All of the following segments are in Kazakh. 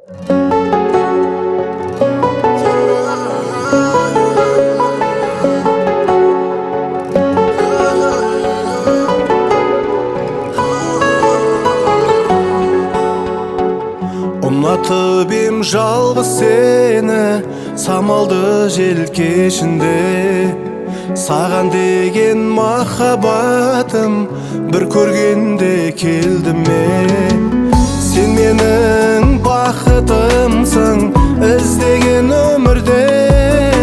Ұнатып ем жалғыз сені, самалды жел кешінде. Саған деген махаббатым бір көргенде келді ме? Сен менің бақытымсың, іздеген өмірден.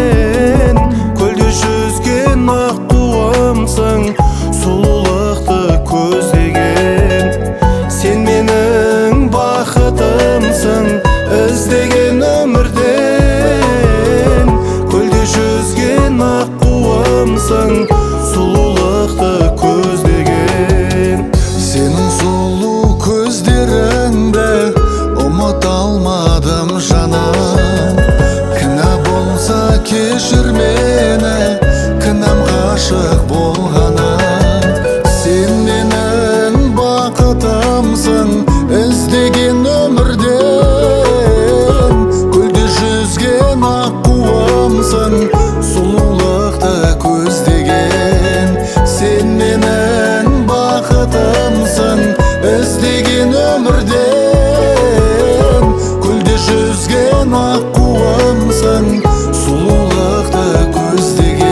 Көлде жүзген аққуымсың, сұлулықты көздеген. Сен менің бақытымсың, іздеген өмірден. Көлде жүзген аққуымсың, сұлулықты көздеген. Сенің сұлу көздеріңді ұмыта алмадым, жаным. Кінә болса, кешір мені, кінәм ғашық болғаным. Сен менің бақытымсың, іздеген өмірден. Көлде жүзген аққуымсың, сұлулықты көздеген. Сен менің бақытымсың, іздеген өмірден. Көлде жүзген аққуымсың, сұлулықты көздеген.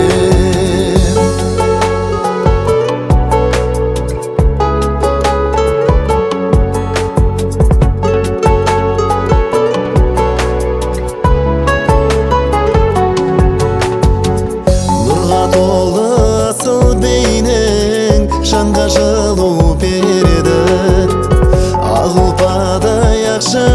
Нұрға толы асыл бейнең жанға жылу береді. Ақ ұлпадай ақша.